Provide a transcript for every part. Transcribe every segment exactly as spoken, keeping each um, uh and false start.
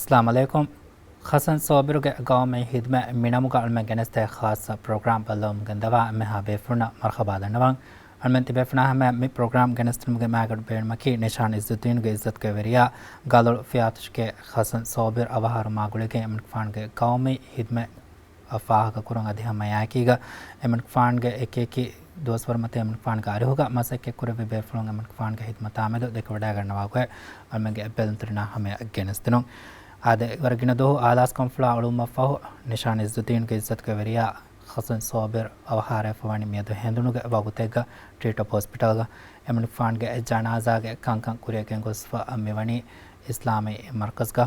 އައްސަލާމު ޢަލައިކުމް. ޚަސަން ސޯބިރުގެ ގައުމީ ހިދްމަތް މި ނަމުގަ އަޅުމެން ގެނެސްދޭ ޚާއްޞަ ޕްރޮގްރާމް ބައްލަވަމުން ގެންދަވާ އެންމެހާ ބޭފުޅުންނަށް މަރުޙަބާ ދަންނަވަން. އަޅުމެން ތިބޭފުޅުންނާ ހަމަޔަށް މި ޕްރޮގްރާމް ގެނެސްދިނުމުގެ މައިގަނޑު ބޭނުމަކީ ނިޝާން ޢިއްޒުއްދީނުގެ ޢިއްޒަތުގެ ވެރިޔާ ގަލޮޅު ފިޔާތޮށިގެ ޚަސަން ސޯބިރު އަވަހާރަވުމާ ގުޅިގެން އެމަނިކުފާނުގެ ގައުމީ ހިދްމަތް ފާހަގަކުރުން އަދި ހަމައެއާއެކީގަ އެމަނިކުފާނުގެ އެކިއެކި ދުވަސްވަރު މަތިން އެމަނިކުފާނުގެ އަރިހުގަ މަސައްކަތް ކުރެއްވި ބޭފުޅުން އެމަނިކުފާނުގެ ހިދްމަތާމެދު ދެކެވަޑައިގަންނަވާ ގޮތް އަޅުމެންގެ ބެލުންތެރިންނާ ހަމަޔަށް ގެނެސްދިނުން. އާދެ، ވަރަށް ގިނަ ދުވަހު އާލާސްކަންފުޅާ އުޅުމަށްފަހު ނިޝާން ޢިއްޒުއްދީނުގެ ޢިއްޒަތުގެ ވެރިޔާ ޚަސަން ސޯބިރު އަވަހާރަވެފަ ވަނީ މިއަދު ހެނދުނުގެ ވަގުތެއްގަ ޓްރީޓޮޕް ހޮސްޕިޓަލްގަ އެމަނިކުފާނުގެ ޖަނާޒާގެ ކަންކަން ކުރިއަށް ގެންގޮސްފަ މިވަނީ އިސްލާމީ މަރްކަޒްގަ.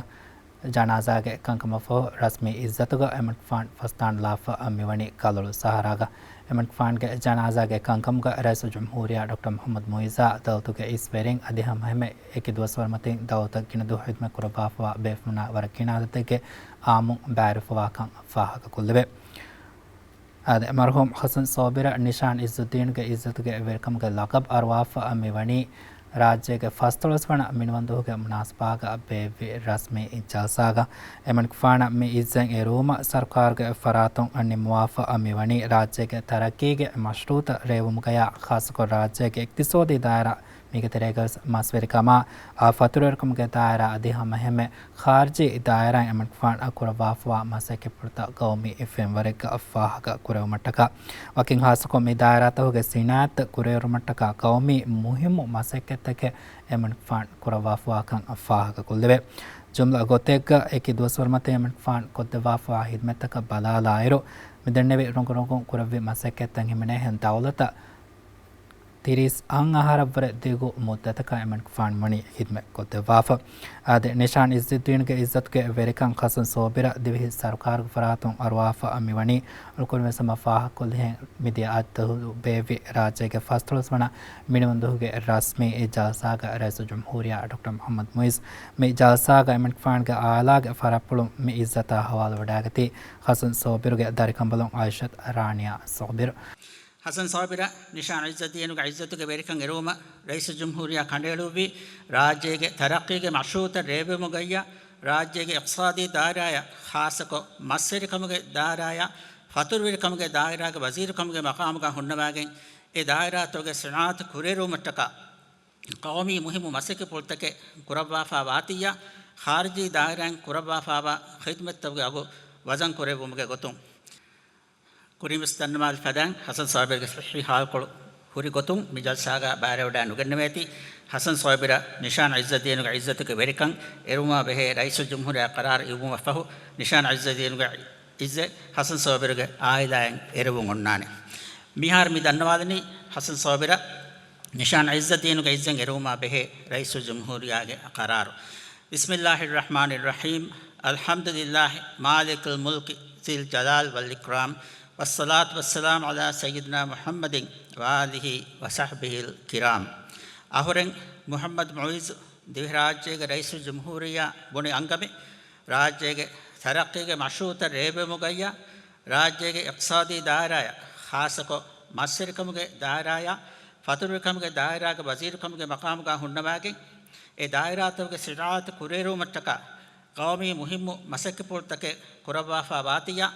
ޖަނާޒާގެ ކަންކަމަށްފަހު ރަސްމީ ޢިއްޒަތުގަ އެމަނިކުފާނު ފަސްދާން ލާފަ މިވަނީ ކަލޮޅު ސަހަރާގަ. އެމަނިކުފާނުގެ ޖަނާޒާގެ ކަންކަމުގަ ރައީސުލްޖުމްހޫރިއްޔާ ޑޮކްޓަރ މުޙައްމަދު މުޢިއްޒާ، ދައުލަތުގެ އިސް ވެރިން އަދި ހަމަ އެކި ދުވަސްވަރު މަތިން ދައުލަތަށް ގިނަ ދުވަހު ހިދްމަތް ކުރައްވާފަވާ ބޭފުޅުންނާ ވަރަށް ގިނަ އަދަދެއްގެ އާއްމުން ބައިވެރިވެފަވާކަން ފާހަގަކޮށްލެވޭ. އާދެ، މަރްޙޫމް ޙަސަން ސޯބިރަށް ނިޝާން ޢިއްޒުއްދީނުގެ ޢިއްޒަތުގެ ވެރިކަމުގެ ލަޤަބު އަރުވާފަ މިވަނީ ރާއްޖޭގެ ފަސްދޮޅަސް ވަނަ މިނިވަންދުވަހުގެ މުނާސަބާގަ ބޭއްވި ރަސްމީ ޖަލްސާގަ. އެމަނިކުފާނަށް މި ޢިއްޒަތް އެރުވުމަށް ސަރުކާރުގެ ފަރާތުން ނިންމުވާފަ މިވަނީ ރާއްޖޭގެ ތަރައްޤީގެ މަޝްރޫޢުތައް ރޭވުމުގަޔާ، ޚާއްޞަކޮށް ރާއްޖޭގެ އިޤްތިޞާދީ ދާއިރާ މީގެ ތެރޭގަވެސް މަސްވެރިކަމާ، އާ، ފަތުރުވެރިކަމުގެ ދާއިރާ އަދި ހަމައެހެންމެ ޚާރިޖީ ދާއިރާއިން އެމަނިކުފާނު ކުރައްވާފަވާ މަސައްކަތްޕުޅުތައް ގައުމީ ފެންވަރެއްގަ ފާހަގަ ކުރެވުމަށްޓަކާ، ވަކިން ޚާއްޞަކޮށް މި ދާއިރާތަކުގެ ސިނާއަތްތައް ކުރިއެރުމަށްޓަކާ ގައުމީ މުހިއްމު މަސައްކަތްތަކެއް އެމަނިކުފާނު ކުރައްވާފަވާކަން ފާހަގަކޮށްލެވޭ. ޖުމްލަ ގޮތެއްގަ އެކި ދުވަސްވަރު މަތިން އެމަނިކުފާނު ކޮށްދެއްވާފަވާ ހިދްމަތްތަކަށް ބަލާލާއިރު، މިދެންނެވި ރޮނގުރޮނގުން ކުރެއްވި މަސައްކަތްތައް ހިމެނޭހެން ދައުލަތަށް ތިރީސް އަށް އަހަރަށްވުރެ ދިގު މުއްދަތަކަށް އެމަނިކުފާނު ވަނީ ހިދްމަތް ކޮށްދެއްވާފަ. އާދެ، ނިޝާން ޢިއްޒުއްދީނުގެ ޢިއްޒަތުގެ ވެރިކަން ޚަސަން ސޯބިރަށް ދިވެހި ސަރުކާރުގެ ފަރާތުން އަރުވާފަ މިވަނީ އަޅުކަން ވެސް ހަމަ ފާހަގަކޮށްލިހެން މިދިޔަ އައްދުވަހު ބޭއްވި ރާއްޖޭގެ ފަސްދޮޅަސް ވަނަ މިނިވަންދުވަހުގެ ރަސްމީ ޖަލްސާގަ ރައީސުލްޖުމްހޫރިއްޔާ ޑޮކްޓަރ މުޙައްމަދު މުޢިއްޒު. މި ޖަލްސާގަ އެމަނިކުފާނުގެ އާލާގެ ފަރާތްޕުޅުން މި ޢިއްޒަތާ ހަވާލުވެވަޑައިގަތީ ޚަސަން ސޯބިރުގެ ދަރިކަނބަލުން ޢާއިޝަތު ރާނިޔާ ސޯބިރު. ޙަސަން ސޯބިރަށް ނިޝާން ޢިއްޒުއްދީނުގެ ޢިއްޒަތުގެ ވެރިކަން އެރުވުމަށް ރައީސުލްޖުމްހޫރިއްޔާ ކަނޑައެޅުއްވީ، ރާއްޖޭގެ ތަރައްޤީގެ މަޝްރޫޢުތައް ރޭވުމުގައްޔާ، ރާއްޖޭގެ އިޤްތިޞާދީ ދާއިރާއަށް، ޚާއްޞަކޮށް މަސްވެރިކަމުގެ ދާއިރާއަށް، ފަތުރުވެރިކަމުގެ ދާއިރާގެ ވަޒީރުކަމުގެ މަޤާމުގަ ހުންނަވައިގެން، އެ ދާއިރާތަކުގެ ސިނާއަތު ކުރިއެރުވުމަށްޓަކާ، ޤައުމީ މުހިއްމު މަސައްކަތްޕުޅުތަކެއް ކުރައްވާފާ ވާތިއްޔާ، ޚާރިޖީ ދާއިރާއިން ކުރައްވާފާވާ ޚިދްމަތްތަކުގެ އަގު ވަޒަން ކުރެއްވުމުގެ ގޮތުން، ކުރިންވެސް ދަންނަވާލި ފަދައިން، ޙަސަން ސޯބިރުގެ ޞިއްޙީ ހާލުކޮޅު ހުރި ގޮތުން މި ޖަލްސާގަ ބައިވެރިވެވަޑައި ނުގެންނެވޭތީ، ޙަސަން ސޯބިރަށް ނިޝާން ޢިއްޒުއްދީނުގެ ޢިއްޒަތުގެ ވެރިކަން އެރުވުމާ ބެހޭ ރައީސުލްޖުމްހޫރިއްޔާ ޤަރާރު އިވުމަށްފަހު، ނިޝާން ޢިއްޒުއްދީނުގެ ޢިއްޒަތް ޙަސަން ސޯބިރުގެ އާއިލާއިން އެރުވުން އޮންނާނެ. މިހާރު މި ދަންނަވާލަނީ ޙަސަން ސޯބިރަށް ނިޝާން ޢިއްޒުއްދީނުގެ ޢިއްޒަތް އެރުވުމާ ބެހޭ ރައީސުލްޖުމްހޫރިއްޔާގެ ޤަރާރު. بسم الله الرحمن الرحيم. الحمد لله مالك الملك ذي الجلال والإكرام، والصلاة والسلام على سيدنا محمد وآله وصحبه الكرام. އަހުރެން މުޙައްމަދު މުޢިއްޒު ދިވެހިރާއްޖޭގެ ރައީސުލްޖުމްހޫރިއްޔާ ބުނި އަންގަމެއް، ރާއްޖޭގެ ތަރައްޤީގެ މަޝްރޫޢުތައް ރޭވެވުމުގައްޔާ، ރާއްޖޭގެ އިޤްތިޞާދީ ދާއިރާއަށް، ޚާއްޞަކޮށް މަސްވެރިކަމުގެ ދާއިރާއަށް، ފަތުރުވެރިކަމުގެ ދާއިރާގެ ވަޒީރުކަމުގެ މަޤާމުގަ ހުންނަވައިގެން، އެ ދާއިރާތަކުގެ ސިނާއަތު ކުރިއެރުވުމަށްޓަކާ، ޤައުމީ މުހިއްމު މަސައްކަތްޕުޅުތަކެއް ކުރައްވާފާ ވާތިއްޔާ،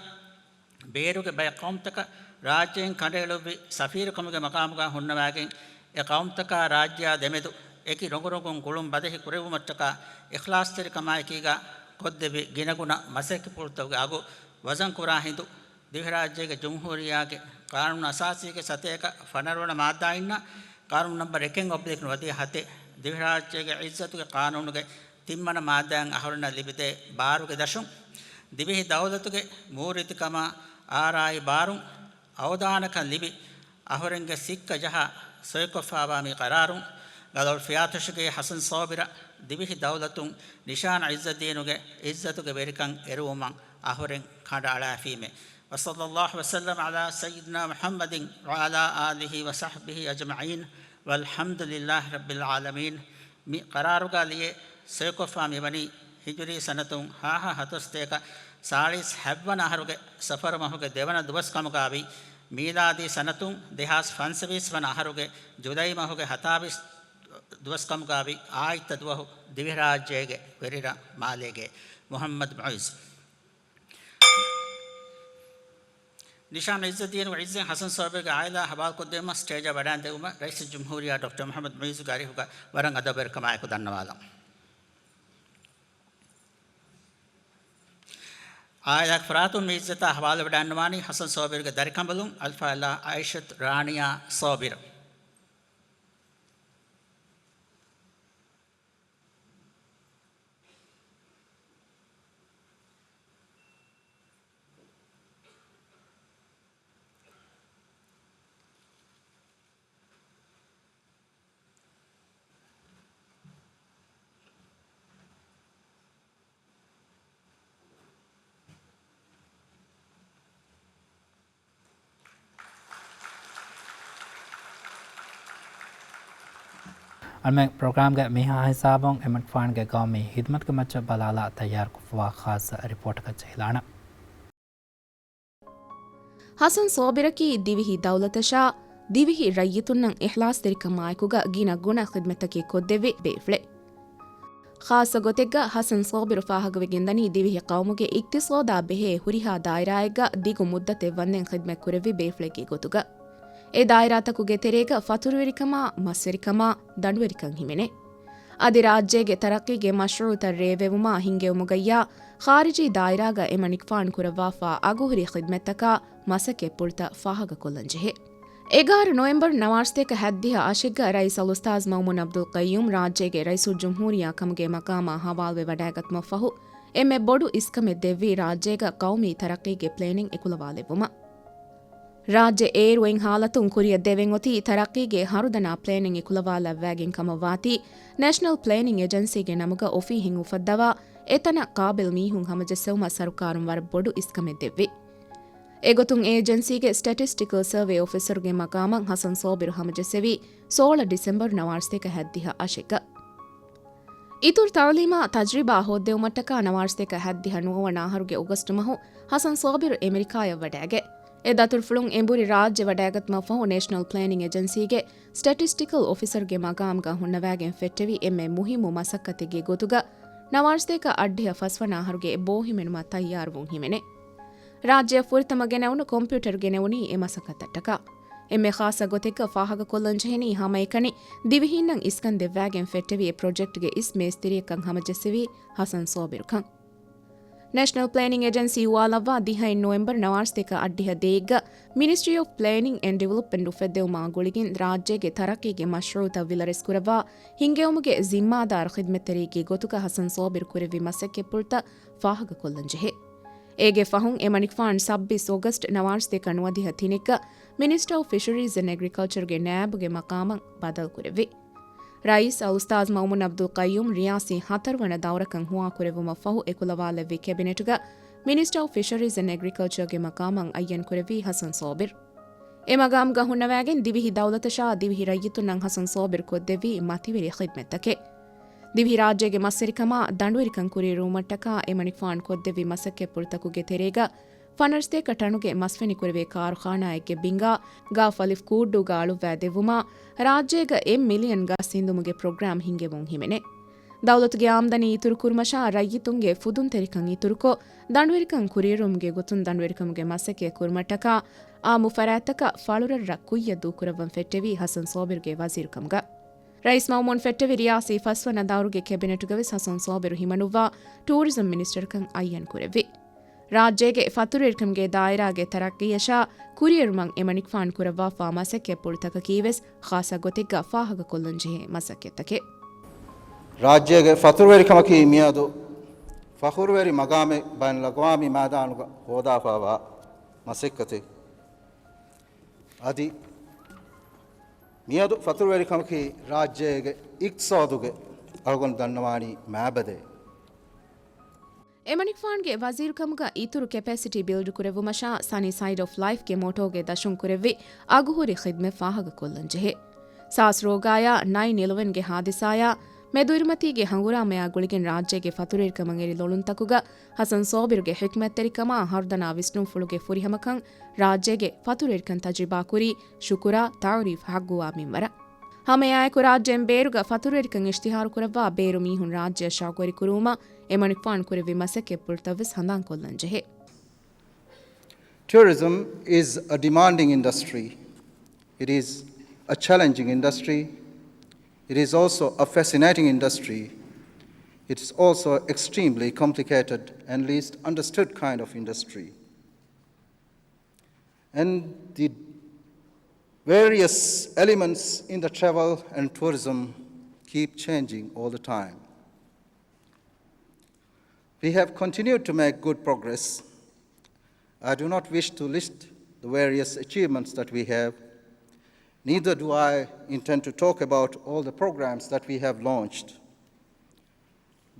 ބޭރުގެ ބައެއް ޤައުމުތަކަށް ރާއްޖެއިން ކަނޑައެޅުއްވި ސަފީރުކަމުގެ މަޤާމުގަ ހުންނަވައިގެން، އެ ޤައުމުތަކާ ރާއްޖެއާ ދެމެދު އެކި ރޮނގުރޮނގުން ގުޅުން ބަދަހި ކުރެއްވުމަށްޓަކާ އިޚްލާޞްތެރިކަމާއެކީގަ ކޮށްދެއްވި ގިނަގުނަ މަސައްކަތްޕުޅުތަކުގެ އަގު ވަޒަންކުރާ ހިނދު، ދިވެހިރާއްޖޭގެ ޖުމްހޫރިއްޔާގެ ޤާނޫނު އަސާސީގެ ސަތޭކަ ފަނަރަވަނަ މާއްދާއިންނާ ޤާނޫނު ނަންބަރު އެކެއް އޮބްލިކް ނުވަދިހަ ހަތެއް، ދިވެހިރާއްޖޭގެ ޢިއްޒަތުގެ ޤާނޫނުގެ ތިންވަނަ މާއްދާއިން އަހަރުންނަށް ލިބިދޭ ބާރުގެ ދަށުން، ދިވެހި ދައުލަތުގެ މޫރިތިކަމާ އާރާއި ބާރުން އަވަދާނަކަން ލިބި، އަހުރެންގެ ސިއްކަ ޖަހާ ސޮއިކޮށްފާވާ މި ޤަރާރުން، ގަލޮޅު ފިޔާތޮށިގެ ޙަސަން ސޯބިރަށް ދިވެހި ދައުލަތުން ނިޝާން ޢިއްޒައްދީނުގެ ޢިއްޒަތުގެ ވެރިކަން އެރުވުމަށް އަހުރެން ކަނޑައަޅާފީމޭ. وصلى الله وسلم على سيدنا محمد وعلى آله وصحبه أجمعين، والحمد لله رب العالمين. މި ޤަރާރުގަ ލިޔެ ސޮއިކޮށްފާ މިވަނީ ހިޖުރީ ސަނަތުން ހާހަ ހަތޮސްތޭކަ ސާޅީސް ހަތްވަނަ އަހަރުގެ ސަފަރު މަހުގެ ދެވަނަ ދުވަސްކަމުގައި، މީލާދީ ސަނަތުން ދެހާސް ފަންސަވީސް ވަނަ އަހަރުގެ ޖުލައި މަހުގެ ހަތާވީސް ދުވަސްކަމުގައި، އާއްތަ ދުވަހު ދިވެހިރާއްޖޭގެ ވެރިރަށް މާލޭގެ މުޙައްމަދު މުޢިއްޒު. ނިޝާން އިއްޒަތް ދިޔަނީ އިއްޒަތް ޙަސަން ޞާބިރުގެ ޢާއިލާ ޙަވާލުކޮށްދެއްވުމަށް ސްޓޭޖަށް ވަޑައިން ދެއްވުމަށް ރައީސުލްޖުމްހޫރިއްޔާ ޑޮކްޓަރ މުޙައްމަދު މުޢިއްޒުގެ އަރިހުގަ ވަރަށް އަދަބުވެރިކަމާއެކު ދަންނަވާލަން. ޢާއިލާގެ ފަރާތުން މި އިއްޒަތާ ޙަވާލުވެވަޑައިންނަވާނީ ޙަސަން ޞާބިރުގެ ދަރިކަނބަލުން އަލްފާޟިލާ ޢާއިޝަތު ރާނިޔާ ޞާބިރު. އަޅުމެން ޕްރޮގްރާމްގެ މިހާ ހިސާބުން އެމަނިކުފާނުގެ ގައުމީ ހިދުމަތުގެ މައްޗަށް ބަލާލާ ތައްޔާރުކޮށްފަވާ ޚާއްޞަ ރިޕޯޓަކަށް ޖެހިލާނަން. ޙަސަން ޞާބިރަކީ ދިވެހި ދައުލަތަށާ ދިވެހި ރައްޔިތުންނަށް އިޚްލާޞްތެރިކަމާއެކުގަ ގިނަ ގުނަ ޚިދްމަތްތަކެއް ކޮށްދެއްވި ބޭފުޅެއް. ޚާއްޞަ ގޮތެއްގަ ޙަސަން ޞާބިރު ފާހަގަވެގެންދަނީ ދިވެހި ޤައުމުގެ އިޤްތިޞާދާ ބެހޭ ހުރިހާ ދާއިރާއެއްގަ ދިގު މުއްދަތެއް ވަންދެން ޚިދްމަތް ކުރެއްވި ބޭފުޅެއްގެ ގޮތުގަ. އެ ދާއިރާތަކުގެ ތެރޭގަ ފަތުރުވެރިކަމާ، މަސްވެރިކަމާ، ދަނޑުވެރިކަން ހިމެނޭ. އަދި ރާއްޖޭގެ ތަރައްޤީގެ މަޝްރޫޢުތައް ރޭވެވުމާ ހިންގެވުމުގައްޔާ، ޚާރިޖީ ދާއިރާގަ އެމަނިކުފާނު ކުރައްވާފާ އަގުހުރި ޚިދްމަތްތަކާ، މަސައްކަތްޕުޅުތައް ފާހަގަކޮށްލަންޖެހޭ. އެގާރަ ނޮވެމްބަރު ނަވާރަސަތޭކަ ހައްދިހަ އަށެއްގަ ރައީސް އަލްއުސްތާޛް މައުމޫން އަބްދުލް ޤައްޔޫމް ރާއްޖޭގެ ރައީސުލްޖުމްހޫރިއްޔާ ކަމުގެ މަޤާމާ ހަވާލުވެ ވަޑައިގަތުމަށްފަހު، އެންމެ ބޮޑު އިސްކަމެއް ދެއްވީ ރާއްޖޭގަ ޤައުމީ ތަރައްޤީގެ ޕްލޭނިން އެކުލަވާލެއްވުމަށް. ރާއްޖެ އޭރު އޮތް ހާލަތުން ކުރިއަށް ދެވެން އޮތީ ތަރައްޤީގެ ހަރުދަނާ ޕްލޭނިން އެކުލަވާލައްވާގެން ކަމަށްވާތީ، ނޭޝަނަލް ޕްލޭނިން އެޖެންސީގެ ނަމުގަ އޮފީހެއް އުފައްދަވާ، އެތަނަށް ޤާބިލް މީހުން ހަމަޖެއްސެވުމަށް ސަރުކާރުން ވަރަށް ބޮޑު އިސްކަމެއް ދެއްވި. އެގޮތުން އޭޖެންސީގެ ސްޓެޓިސްޓިކަލް ސަރވޭ އޮފިސަރުގެ މަޤާމަށް ޙަސަން ޞާބިރު ހަމަޖެއްސެވީ ސޯޅަ ޑިސެމްބަރު ނަވާރަސަތޭކަ ހައްދިހަ އަށެއްގަ. އިތުރު ތަޢުލީމާ ތަޖްރިބާ ހޯއްދެވުމަށްޓަކާ ނަވާރަސަތޭކަ ހައްދިހަ ނުވަވަނަ އަހަރުގެ އޮގަސްޓު މަހު ޙަސަން ޞާބިރު އެމެރިކާޔަށް ވަޑައިގެ. އެ ދަތުރުފުޅުން އެނބުރި ރާއްޖެ ވަޑައިގަތުމަށްފަހު ނޭޝަނަލް ޕްލޭނިން އެޖެންސީގެ ސްޓެޓިސްޓިކަލް އޮފިސަރގެ މަގާމްގަ ހުންނަވާގެން ފެއްޓެވި އެންމެ މުހިއްމު މަސައްކަތެއްގެ ގޮތުގަ ނަވާރަސަތޭކަ އަށްޑިހަ ފަސްވަނަ އަހަރުގެ ބޯހިމެނުމަށް ތައްޔާރުވުން ހިމެނޭ. ރާއްޖެއަށް ފުރަތަމަ ގެނެވުނު ކޮމްޕިއުޓަރު ގެނެވުނީ އެ މަސައްކަތަށްޓަކާ. އެންމެ ޚާއްޞަ ގޮތެއްގަ ފާހަގަކޮށްލަން ޖެހެނީ ހަމައެކަނި ދިވެހީންނަށް އިސްކަން ދެއްވާގެން ފެއްޓެވި އެ ޕްރޮޖެކްޓްގެ އިސް މޭސްތިރިއަކަށް ހަމަޖެއްސެވީ ޙަސަން ޞާބިރުކަން. ނޭޝަނަލް ޕްލޭނިން އެޖެންސީ އުވާލައްވާ ދިހައެއް ނޮވެމްބަރު ނަވާރަސަތޭކަ އަށްޑިހަ ދޭއްގަ މިނިސްޓްރީ އޮފް ޕްލޭނިން އެންޑް ޑިވެލޮޕްމަންޓް އުފެއްދެވުމާ ގުޅިގެން ރާއްޖޭގެ ތަރައްޤީގެ މަޝްރޫޢުތައް ވިލަރެސްކުރައްވާ ހިންގެވުމުގެ ޒިންމާދާރު ޚިދްމަތްތެރިއެއްގެ ގޮތުގަ ޙަސަން ޞާބިރު ކުރެއްވި މަސައްކަތްޕުޅުތައް ފާހަގަކޮށްލަންޖެހޭ. އޭގެ ފަހުން އެމަނިކުފާނު ސައްބީސް އޮގަސްޓް ނަވާރަސަތޭކަ ނުވަދިހަ ތިނެއްގަ މިނިސްޓަރ އޮފް ފިޝަރީޒް އެންޑް އެގްރިކަލްޗަރގެ ނާއިބުގެ މަޤާމަށް ބަދަލުކުރެއްވި. ރައީސް އަލްއުސްތާޛް މައުމޫން އަބްދުލް ޤައްޔޫމް ރިޔާސީ ހަތަރުވަނަ ދައުރަކަށް ހުވާކުރެއްވުމަށްފަހު އެކުލަވާލެއްވި ކެބިނެޓުގަ މިނިސްޓަރ އޮފް ފިޝަރީޒް އެންޑް އެގްރިކަލްޗަރގެ މަޤާމަށް އައްޔަންކުރެއްވީ ޙަސަން ޞާބިރު. އެ މަގާމްގަ ހުންނަވާގެން ދިވެހި ދައުލަތަށާ ދިވެހި ރައްޔިތުންނަށް ޙަސަން ޞާބިރު ކޮށްދެއްވީ މަތިވެރި ޚިދްމަތްތަކެއް. ދިވެހިރާއްޖޭގެ މަސްވެރިކަމާ ދަނޑުވެރިކަން ކުރިއެރުވުމަށްޓަކާ އެމަނިކުފާނު ކޮށްދެއްވި މަސައްކަތްޕުޅުތަކުގެ ތެރޭގަ ފަނަރަސަތޭކަ ޓަނުގެ މަސްފެނިކުރެވޭ ކާރުޚާނާއެއްގެ ބިންގާ ގާފު އަލިފް ކޫއްޑޫގަ އަޅުއްވާ ދެއްވުމާ، ރާއްޖޭގަ އެއް މިލިއަން ގަސް އިންދުމުގެ ޕްރޮގްރާމް ހިންގެވުން ހިމެނޭ. ދައުލަތުގެ އާމްދަނީ އިތުރުކުރުމަށާ ރައްޔިތުންގެ ފުދުންތެރިކަން އިތުރުކޮށް، ދަނޑުވެރިކަން ކުރިއެރުވުމުގެ ގޮތުން ދަނޑުވެރިކަމުގެ މަސައްކަތް ކުރުމަށްޓަކާ އާއްމު ފަރާތްތަކަށް ފަޅުރަށްރަށް ކުއްޔަށް ދޫކުރައްވަން ފެއްޓެވީ ޙަސަން ޞާބިރުގެ ވަޒީރުކަމުގަ. ރައީސް މައުމޫން ފެއްޓެވި ރިޔާސީ ފަސްވަނަ ދައުރުގެ ކެބިނެޓުގަވެސް ޙަސަން ޞާބިރު ހިމަނުއްވާ ޓޫރިޒަމް މިނިސްޓަރަކަށް އައްޔަންކުރެއްވި. ރާއްޖޭގެ ފަތުރުވެރިކަމުގެ ދާއިރާގެ ތަރައްޤީއަށާ ކުރިއެރުމަށް އެމަނިކުފާނު ކުރައްވާފާ މަސައްކަތްޕުޅުތަކަކީވެސް ޚާއްޞަ ގޮތެއްގަ ފާހަގަކޮށްލަންޖެހޭ މަސައްކަތްތަކެއް. ރާއްޖޭގެ ފަތުރުވެރިކަމަކީ މިއަދު ފަޚުރުވެރި މަގާމެއް ބައިނަލްއަގްވާމީ މައިދާނުގަ ހޯދާފާވާ މަސައްކަތެއް. އަދި މިއަދު ފަތުރުވެރިކަމަކީ ރާއްޖޭގެ އިޤްތިޞާދުގެ އަޅުގަނޑު ދަންނަވާނީ މާބަދައެއް. އެމަނިކުފާނުގެ ވަޒީރުކަމުގަ އިތުރު ކެޕޭސިޓީ ބިލްޑް ކުރެއްވުމަށާ ސަނީ ސައިޑް އޮފް ލައިފްގެ މޮޓޯގެ ދަށުން ކުރެއްވި އަގުހުރި ޚިދްމަތް ފާހަގަކޮށްލަންޖެހޭ. ސާސް ރޯގާޔާ ނައިން އިލެވެންގެ ހާދިސާޔާ މެދުއިރުމަތީގެ ހަނގުރާމަޔާ ގުޅިގެން ރާއްޖޭގެ ފަތުރުވެރިކަމަށް އެރި ލޮލުންތަކުގަ ޙަސަން ޞާބިރުގެ ޙިކްމަތްތެރިކަމާ ހަރުދަނާ ވިސްނުންފުޅުގެ ފުރިހަމަކަން ރާއްޖޭގެ ފަތުރުވެރިކަން ތަޖުރިބާކުރީ ޝުކުރާ ތަޢުރީފް ޙައްޤުވާ މިންވަރަށް. ހަމައެއާއެކު ރާއްޖޭން ބޭރުގަ ފަތުރުވެރިކަން އިޝްތިހާރުކުރައްވާ ބޭރު މީހުން ރާއްޖެއަށް ޝައުޤުވެރިކުރުވުމަށް އެމަނިކުފާނު ކުރެއްވި މަސައްކަތްޕުޅުތައްވެސް ހަނދާންކޮށްލަންޖެހޭ. Tourism is a demanding industry. It is a challenging industry. It is also a fascinating industry. It is also extremely complicated and least understood kind of industry. And the various elements in the travel and tourism keep changing all the time. We have continued to make good progress. I do not wish to list the various achievements that we have. Neither do I intend to talk about all the programs that we have launched.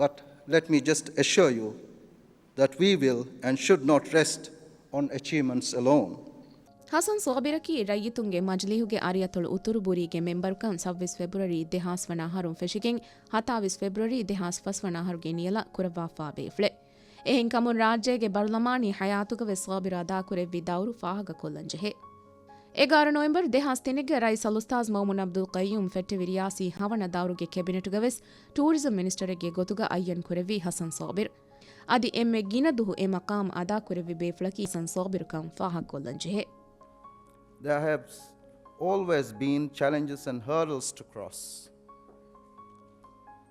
But let me just assure you that we will and should not rest on achievements alone. ހަސަން ސޯބިރަކީ ރައްޔިތުންގެ މަޖިލީހުގެ އަރިއަތޮޅު އުތުރު ބުރީގެ މެމްބަރުކަން ސައްބީސް ފެބްރުއަރީ ދެހާސް ވަނަ އަހަރުން ފެށިގެން، ހަތާވީސް ފެބްރުއަރީ ދެހާސް ފަސް ވަނަ އަހަރުގެ ނިޔަލަށް ކުރައްވާފާ ބޭފުޅެއް. އެހެންކަމުން ރާއްޖޭގެ ބަރުލަމާނީ ހަޔާތުގަވެސް ސޯބިރު އަދާކުރެއްވި ދައުރު ފާހަގަކޮށްލަންޖެހޭ. އެގާރަ ނޮވެމްބަރު ދެހާސް ތިނެއްގެ ރައީސް އަލްއުސްތާޒް މައުމޫން އަބްދުލް ޤައްޔޫމް ފެއްޓެވި ރިޔާސީ ހަވަނަ ދައުރުގެ ކެބިނެޓުގަވެސް ޓޫރިޒަމް މިނިސްޓަރެއްގެ ގޮތުގަ އައްޔަން ކުރެއްވީ ހަސަން ސޯބިރު. އަދި އެންމެ ގިނަ ދުހު އެ މަޤާމް އަދާކުރެއްވި ބޭފުޅަކީ ހަސަން ސޯބިރުކަން ފާހަގަކޮށްލަންޖެހޭ. There have always been challenges and hurdles to cross.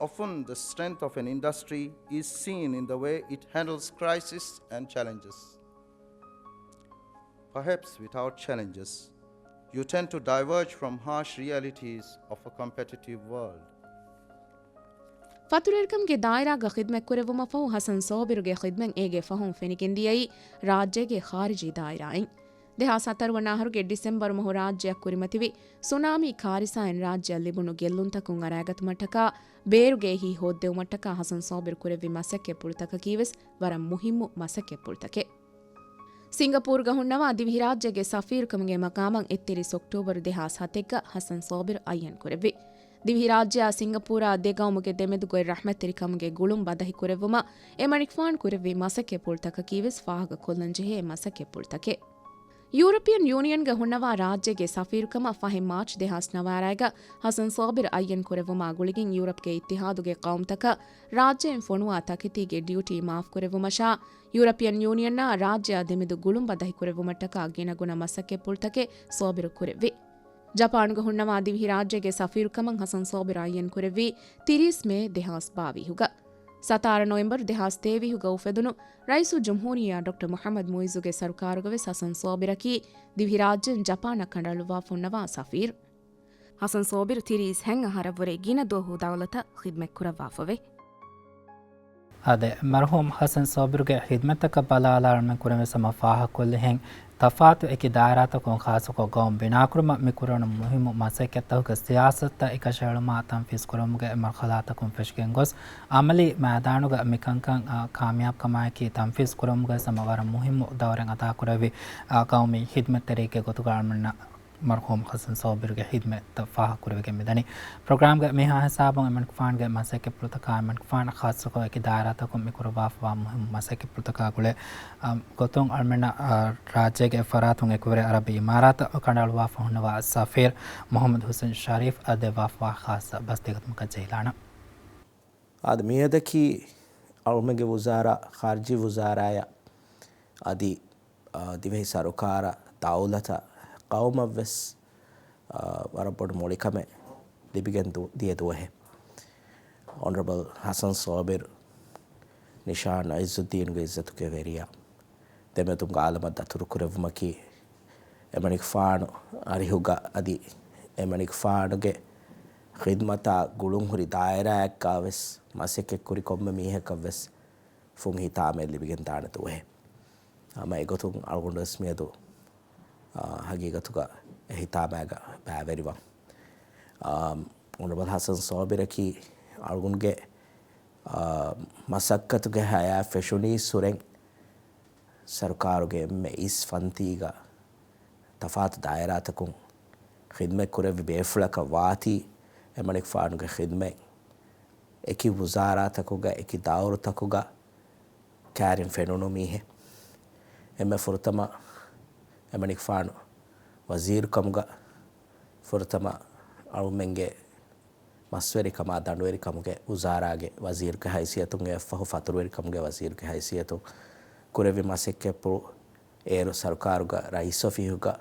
Often the strength of an industry is seen in the way it handles crisis and challenges. Perhaps without challenges, you tend to diverge from harsh realities of a competitive world. ފަތުރުވެރިކަމުގެ ދާއިރާގަ ޚިދްމަތްކުރެއްވުމަށްފަހު ހަސަން ސޯބިރުގެ ޚިދްމަތް އޭގެ ފަހުން ފެނިގެންދިޔައީ ރާއްޖޭގެ ޚާރިޖީ ދާއިރާއިން. ދެހާސް ހަތަރު ވަނަ އަހަރުގެ ޑިސެމްބަރު މަހު ރާއްޖެއަށް ކުރިމަތިވި ސުނާމީ ކާރިސާއިން ރާއްޖެއަށް ލިބުނު ގެއްލުންތަކުން އަރައިގަތުމަށްޓަކާ ބޭރުގެ އެހީ ހޯއްދެވުމަށްޓަކާ ހަސަން ސޯބިރު ކުރެއްވި މަސައްކަތްޕުޅުތަކަކީވެސް ވަރަށް މުހިއްމު މަސައްކަތްޕުޅުތަކެއް. ސިންގަޕޫރުގަ ހުންނަވާ ދިވެހިރާއްޖޭގެ ސަފީރުކަމުގެ މަޤާމަށް އެއްތިރީސް އޮކްޓޯބަރު ދެހާސް ހަތެއްގަ ހަސަން ސޯބިރު އައްޔަން ކުރެއްވި. ދިވެހިރާއްޖެއާ ސިންގަޕޫރާ ދެ ގައުމުގެ ދެމެދުގައި ރަޙްމަތްތެރިކަމުގެ ގުޅުން ބަދަހިކުރެއްވުމަށް އެމަނިކުފާނު ކުރެއްވި މަސައްކަތްޕުޅުތަކަކީވެސް ފާހަގަކޮށްލަންޖެހޭ މަސައްކަތްޕުޅުތަކެއް. ޔޫރަޕިއަން ޔޫނިއަންގަ ހުންނަވާ ރާއްޖޭގެ ސަފީރުކަމަށް ފަހެ މާޗް ދެހާސް ނަވާރައިގަ ހަސަން ސޯބިރު އައްޔަން ކުރެއްވުމާ ގުޅިގެން ޔޫރަޕްގެ އިއްތިހާދުގެ ޤައުމުތަކަށް ރާއްޖެއިން ފޮނުވާ ތަކެތީގެ ޑިއުޓީ މާފްކުރެއްވުމަށާ، ޔޫރަޕިއަން ޔޫނިއަންއާ ރާއްޖެއާ ދެމެދު ގުޅުން ބަދަހިކުރެއްވުމަށްޓަކާ ގިނަގުނަ މަސައްކަތްޕުޅުތަކެއް ސޯބިރު ކުރެއްވި. ޖަޕާނުގަ ހުންނަވާ ދިވެހިރާއްޖޭގެ ސަފީރުކަމަށް ހަސަން ސޯބިރު އައްޔަން ކުރެއްވީ ތިރީސް މޭ ދެހާސް ބާވީހުގަ. ސަތާރަ ނޮވެމްބަރު ދެހާސް ތޭވީހުގަ އުފެދުނު ރައީސުލްޖުމްހޫރިއްޔާ ޑޮކްޓަރ މުޙައްމަދު މުޢިއްޒުގެ ސަރުކާރުގަވެސް ހަސަން ސޯބިރަކީ ދިވެހިރާއްޖޭން ޖަޕާނަށް ކަނޑައަޅުއްވާފަ ހުންނަވާ ސަފީރު. ހަސަން ސޯބިރު ތިރީސް ހަތް އަހަރަށްވުރެ ގިނަ ދުވަހު ދައުލަތަށް ޚިދްމަތްކުރައްވާފަވޭ. އާދެ، މަރުޙޫމް ހަސަން ސޯބިރުގެ ޚިދްމަތްތަކަށް ބަލާލާ އަޅުމެން ކުރެންވެސް ހަމަ ފާހަގަކޮށްލިހެން، ތަފާތު އެކި ދާއިރާތަކުން ޚާއްޞަކޮށް ގައުމު ބިނާކުރުމަށް މި ކުރެވުނު މުހިއްމު މަސައްކަތްތަކުގެ ސިޔާސަތުތައް އެކަށައެޅުމާ ތަންފީޒު ކުރުމުގެ މަރުޙަލާތަކުން ފެށިގެން ގޮސް، އަމަލީ މައިދާނުގަ މިކަންކަން، އާ، ކާމިޔާބުކަމާއެކީ ތަންފީޒު ކުރުމުގަ ހަމަ ވަރަށް މުހިއްމު ދައުރެއް އަދާކުރެއްވި، އާ، ގައުމީ ޚިދްމަތްތެރިއެއްގެ ގޮތުގަ އަޅުމެންނަށް މަރުޙޫމް ހަސަން ސޯބިރުގެ ޚިދްމަތްތައް ފާހަގަކުރެވިގެން މިދަނީ. ޕްރޮގްރާމްގެ މިހާ ހިސާބުން އެމަނިކުފާނުގެ މަސައްކަތްޕުޅުތަކާ އެމަނިކުފާނަށް ޚާއްޞަކޮށް އެކި ދާއިރާތަކުން މި ކުރައްވާފަވާ މުހިއްމު މަސައްކަތްޕުޅުތަކާ ގުޅޭ، އަ، ގޮތުން އަޅުމެންނަށް، އަ، ރާއްޖޭގެ އެއްފަރާތުން އެކުވެރި އަރަބި އިމާރާތަށް ކަނޑައަޅުއްވާފަ ހުންނަވާ ސަފީރު މުޙައްމަދު ޙުސެން ޝަރީފް އަށް ދެއްވާފަވާ ޚާއްޞަ ބަސްތިއްބަވަތުމަކަށް ޖެހިލާނަން. އާދެ، މިއަދަކީ އަޅުމެންގެ ވުޒާރާ، ޚާރިޖީ ވުޒާރާޔަށް އަދި އާ، ދިވެހި ސަރުކާރަށް، ދައުލަތަށް، ޤައުމަށްވެސް، އާ، ވަރަށް ބޮޑު މޮޅިކަމެއް ލިބިގެން ދު-، ދިޔަ ދުވަހެއް. އޮނަރަބަލް ހަސަން ސޯބިރު ނިޝާން އިއްޒުއްދީނުގެ އިއްޒަތުގެ ވެރިޔާ ދެމެދުން އާލަމަށް ދަތުރުކުރެއްވުމަކީ، އެމަނިކުފާނު އަރިހުގަ އަދި އެމަނިކުފާނުގެ ޚިދްމަތާ ގުޅުންހުރި ދާއިރާއެއްގަވެސް މަސައްކަތްކުރި ކޮންމެ މީހަކަށްވެސް ފުން ހިތާމައެއް ލިބިގެންދާނެ ދުވަހެއް. ހަމަ އެގޮތުން އަޅުގަނޑުވެސް މިއަދު، އާ، ހަގީގަތުގަ އެ ހިތާމައިގަ ބައިވެރިވަން. އާ، އޮނަރަބަލް ހަސަން ސޯބިރަކީ އަޅުގަނޑުގެ، އާ، މަސައްކަތުގެ ހަޔާތް ފެށުނީއްސުރެން ސަރުކާރުގެ އެންމެ އިސް ފަންތީގަ ތަފާތު ދާއިރާތަކުން ޚިދްމަތްކުރެއްވި ބޭފުޅަކަށް ވާތީ، އެމަނިކުފާނުގެ ޚިދްމަތް އެކި ވުޒާރާތަކުގަ، އެކި ދައުރުތަކުގަ ކާރިން ފެނުނު މީހެއް. އެންމެ ފުރަތަމަ އެމަނިކުފާނު ވަޒީރުކަމުގަ ފުރަތަމަ އަޅުމެންގެ މަސްވެރިކަމާ ދަނޑުވެރިކަމުގެ ވުޒާރާގެ ވަޒީރުގެ ހައިސިއްޔަތުން، އެއަށްފަހު ފަތުރުވެރިކަމުގެ ވަޒީރުގެ ހައިސިއްޔަތުން ކުރެއްވި މަސައްކަތްޕުޅު އޭރު ސަރުކާރުގަ ރައީސް އޮފީހުގަ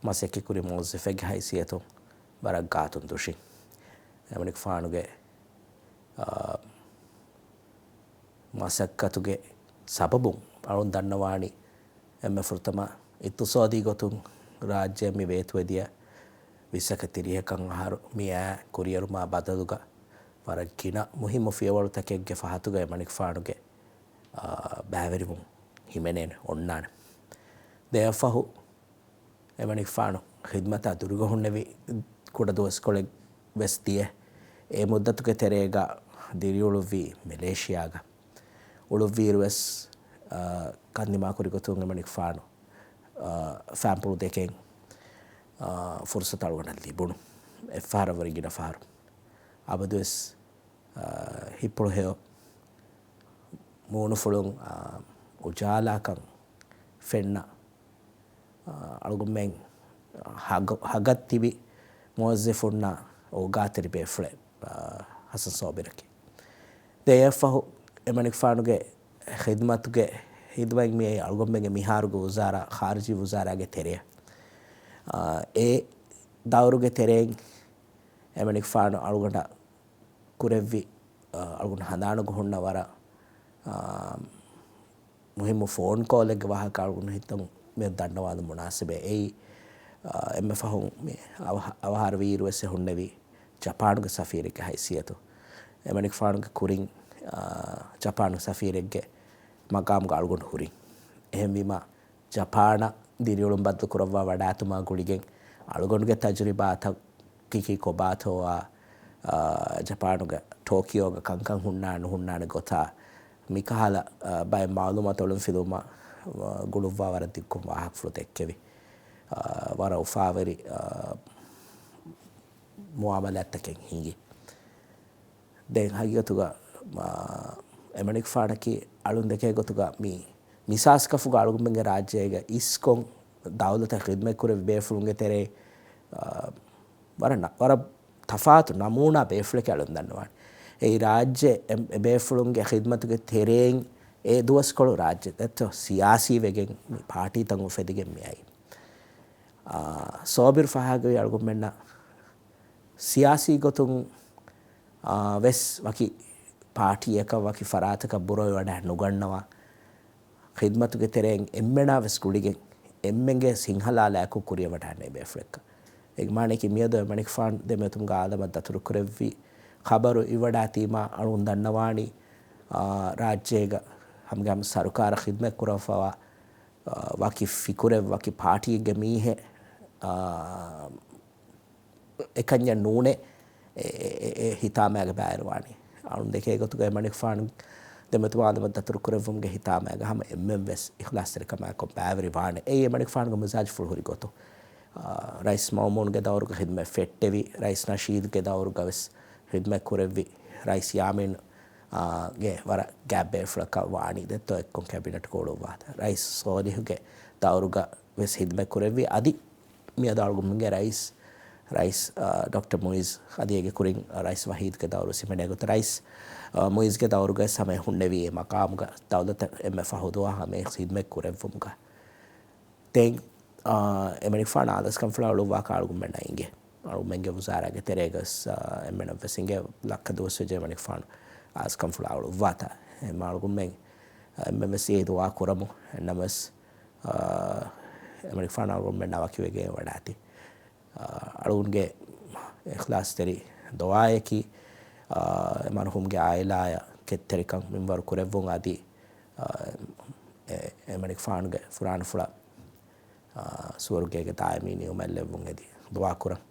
މަސައްކަތްކުރި މުވައްޒަފެއްގެ ހައިސިއްޔަތުން ވަރަށް ގާތުން ދުށިން. އެމަނިކުފާނުގެ، އާ، މަސައްކަތުގެ ސަބަބުން އަޅުން ދަންނަވާނީ، އެންމެ ފުރަތަމަ އިޤްތިޞާދީ ގޮތުން ރާއްޖެ މި ވޭތުވެދިޔަ ވިއްސަކަށް ތިރީހަކަށް އަހަރު މިއާ ކުރިއެރުމާ ބަދަލުގަ ވަރަށް ގިނަ މުހިއްމު ފިޔަވަޅުތަކެއްގެ ފަހަތުގަ އެމަނިކުފާނުގެ، އާ، ބައިވެރިވުން ހިމެނޭނެ އޮންނާނެ. ދެއަށްފަހު އެމަނިކުފާނު ޚިދްމަތާ ދުރުގަ ހުންނެވި ކުޑަ ދުވަސްކޮޅެއް ވެސް ދިޔަ. އެ މުއްދަތުގެ ތެރޭގަ ދިރިއުޅުއްވީ މެލޭޝިޔާގަ. އުޅުއްވިއިރު ވެސް، އާ، ކަންދިމާކުރި ގޮތުން އެމަނިކުފާނު، އާ، ފާންޕުޅު ދެކެން، އާ، ފުރުސަތު އަޅުގަނޑަށް ލިބުނު. އެއްފަހަރަށްވުރެ ގިނަ ފަހަރު. އަބަދުވެސް، އާ، ހިތްޕުޅު ހެޔޮ މޫނުފުޅުން، އާ، އުޖާލާކަން ފެންނަ، އާ، އަޅުގަނޑުމެން ހަގ-، ހަގަށް ތިބި މުވައްޒަފުންނާ އޯގާތެރި ބޭފުޅެއް، އާ، ހަސަން ސޯބިރަކީ. ދެއަށްފަހު އެމަނިކުފާނުގެ ޚިދްމަތުގެ، ޚިދްމަތް މިއައީ އަޅުގަނޑުމެންގެ މިހާރުގެ ވުޒާރާ، ޚާރިޖީ ވުޒާރާގެ ތެރެއަށް. އާ، އެ ދައުރުގެ ތެރެއިން އެމަނިކުފާނު އަޅުގަނޑަށް ކުރެއްވި، އަ، އަޅުގަނޑު ހަނދާނުގަ ހުންނަ ވަރަށް، އަ، މުހިއްމު ފޯން ކޯލެއްގެ ވާހަކަ އަޅުގަނޑު ހިތަށް މި ދަންނަވާލުން މުނާސިބެއް. އެއީ، އަ، އެންމެ ފަހުން މި އަވަހ-، އަވަހާރަވިއިރު ވެސް އެ ހުންނެވި ޖަޕާނުގެ ސަފީރެއްގެ ހައިސިއްޔަތު. އެމަނިކުފާނުގެ ކުރިން، އަ، ޖަޕާނުގެ ސަފީރެއްގެ މަގާމުގަ އަޅުގަނޑު ހުރިން. އެހެންވީމަ، ޖަޕާނަށް ދިރިއުޅުން ބައްދަލު ކުރައްވާ ވަޑާތުމާ ގުޅިގެން އަޅުގަނޑުގެ ތަޖުރިބާތަކަކީ ކޮބާތޯއާ، އާ، ޖަޕާނުގެ ޓޯކިޔޯގަ ކަންކަން ހުންނާނެ ނުހުންނާނެ ގޮތާ މިކަހަލަ، އާ، ބައެއް މައުލޫމާތު އޮޅުން ފިލުވުމަށް، އާ، ގުޅުއްވާ ވަރަށް ދިއްކޮށް ވާހަކަފުޅު ދެއްކެވި. އާ، ވަރަށް އުފާވެރި، އާ، މުއާމަލާތްތަކެއް ހިނގި. ދެން ހަގީގަތުގަ، އާ، އެމަނިކުފާނަކީ އަޅުން ދެކޭ ގޮތުގަ މި މިސާސްކަފުގަ އަޅުގަނޑުމެންގެ ރާއްޖޭގަ އިސްކޮށް ދައުލަތަށް ޚިދްމަތްކުރެއްވި ބޭފުޅުންގެ ތެރޭ، އާ، ވަރަށް ނަ-، ވަރަށް ތަފާތު ނަމޫނާ ބޭފުޅެކޭ އަޅުން ދަންނަވާނެ. އެއީ ރާއްޖެ އެ-، އެ ބޭފުޅުންގެ ޚިދްމަތުގެ ތެރެއިން އެ ދުވަސްކޮޅު ރާއްޖެ ދެއްތޯ ސިޔާސީ ވެގެން މި ޕާޓީތައް އުފެދިގެން މިއައީ. އާ، ސޯބިރު ފަހާގަވީ އަޅުގަނޑުމެންނަށް ސިޔާސީ ގޮތުން، އާ، ވެސް ވަކި ޕާޓީއަކަށް ވަކި ފަރާތަކަށް ބުރޮއި ވަޑައެއް ނުގަންނަވާ، ޚިދްމަތުގެ ތެރެއިން އެންމެނާ ވެސް ގުޅިގެން އެންމެންގެ ސިންހަލާލާއެކު ކުރިއަށް ވަޑައިގެންނެވި ބޭފުޅެއްކަން. އޭގެ މާނައަކީ މިއަދު އެމަނިކުފާނު ދެމެދުމުގެ އާދަމަށް ދަތުރު ކުރެއްވި ޚަބަރު އިވަޑާތީމާ އަޅުން ދަންނަވާނީ، އާ، ރާއްޖޭގަ ހަމަގައިމު ސަރުކާރަށް ޚިދްމަތް ކުރައްވާ، އާ، ވަކި ފިކުރެއް ވަކި ޕާޓީއެއްގެ މީހެއް، އާ، އެކަންޏެއް ނޫނޭ އެ، އެ، އެ، އެ ހިތާމައިގެ ބައިވެރިވާނީ. އަޅުން ދެކޭ ގޮތުގަ އެމަނިކުފާނު ދެމެދު އާދަމަށް ދަތުރު ކުރެއްވުމުގެ ހިތާމައިގަ ހަމަ އެންމެން ވެސް އިޚްލާޞްތެރިކަމާއެކު ބައިވެރިވާނެ. އެއީ އެމަނިކުފާނުގެ މިޒާޖުފުޅު ހުރި ގޮތު. އާ، ރައީސް މައުމޫންގެ ދައުރުގަ ޚިދްމަތް ފެއްޓެވި، ރައީސް ނަޝީދުގެ ދައުރުގަ ވެސް ޚިދްމަތް ކުރެއްވި، ރައީސް ޔާމީން، އާ، ގެ ވަރަށް ގާތް ބޭފުޅަކަށް ވާނީ ދެއްތޯ އެއްކޮށް ކެބިނެޓްގަ އުޅުއްވާތާ. ރައީސް ސޯލިހުގެ ދައުރުގަ ވެސް ޚިދްމަތް ކުރެއްވި. އަދި މިއަދު އަޅުގަނޑުމެންގެ ރައީސް، ރައީސް، އާ، ޑޮކްޓަރ މުއިޒް އަދި އޭގެ ކުރިން ރައީސް ވަހީދުގެ ދައުރު ހިމެނޭ ގޮތަށް ރައީސް، އާ، މުއިޒްގެ ދައުރުގަ ވެސް ހަމަ އެ ހުންނެވީ އެ މަޤާމުގަ ދައުލަތަށް އެންމެ ފަހު ދުވަހު ހަމަ ޚިދްމަތް ކުރެއްވުމުގަ. ދެން، އާ، އެމަނިކުފާނު އާދަސްކަންފުޅާ އުޅުއްވާކަށް އަޅުގަނޑުމެންނަށް އިނގޭ. އަޅުގަނޑުމެންގެ ވުޒާރާގެ ތެރޭގަ ވެސް، އާ، އެންމެނަށް ވެސް އިނގޭ ލައްކަ ދުވަސް ވެއްޖެ އެމަނިކުފާނު އާދަސްކަންފުޅާ އުޅުއްވާތާ. އެހެންމަ އަޅުގަނޑުމެން، އާ، އެންމެން ވެސް އެ ދުޢާ ކުރަމު. އެންނަމަވެސް، އާ، އެމަނިކުފާނު އަޅުގަނޑުމެންނާ ވަކިވެގެން ވަޑާތީ. އާ، އަޅުގަނޑުގެ އިޚްލާޞްތެރި ދުޢާއަކީ، އާ، އެ މަރުޙޫމްގެ ޢާއިލާއަށް ކެތްތެރިކަން މިންވަރު ކުރެއްވުން އަދި، އާ، އެ، އެމަނިކުފާނުގެ ފުރާނަފުޅަށް، އާ، ސުވަރުގޭގެ ދާއިމީ ނިޢުމަތް ލެއްވުން އެދި ދުޢާ ކުރަން.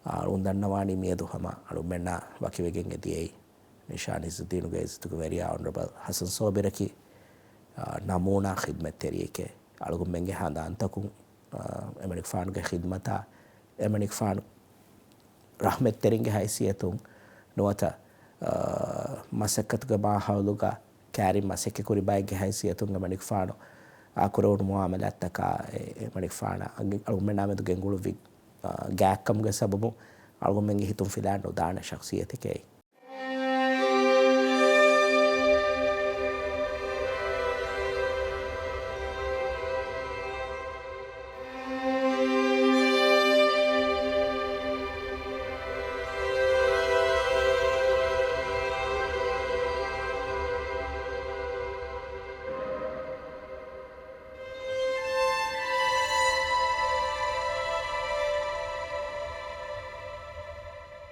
އާ، އަޅުގަނޑު ދަންނަވާނީ މިއަދު ހަމަ އަޅުގަނޑުމެންނާ ވަކިވެގެން އެދިޔައީ ނިޝާން ޢިއްޒުއްދީނުގެ ޢިއްޒަތުގެ ވެރިޔާ އޮނަރަބަލް ޙަސަން ސޯބިރަކީ، އާ، ނަމޫނާ ޚިދްމަތްތެރިއެކޭ. އަޅުގަނޑުމެންގެ ހަނދާންތަކުން، އާ، އެމަނިކުފާނުގެ ޚިދްމަތާ، އެމަނިކުފާނު ރަޙްމަތްތެރިންގެ ހައިސިއްޔަތުން ނުވަތަ، އާ، މަސައްކަތުގެ މާހައުލުގަ ކައިރިން މަސައްކަތްކުރި ބައެއްގެ ހައިސިއްޔަތުން އެމަނިކުފާނު އާ ކުރެވުނު މުއާމަލާތްތަކާ، އެ، އެމަނިކުފާނަށް އަޅުގަނޑުމެންނާ މެދު ގެންގުޅުއްވި، އާ، ގާތްކަމުގެ ސަބަބުން އަޅުގަނޑުމެންގެ ހިތުން ފިލާން ނުދާނެ ޝަޚްޞިއްޔަތެކޭ.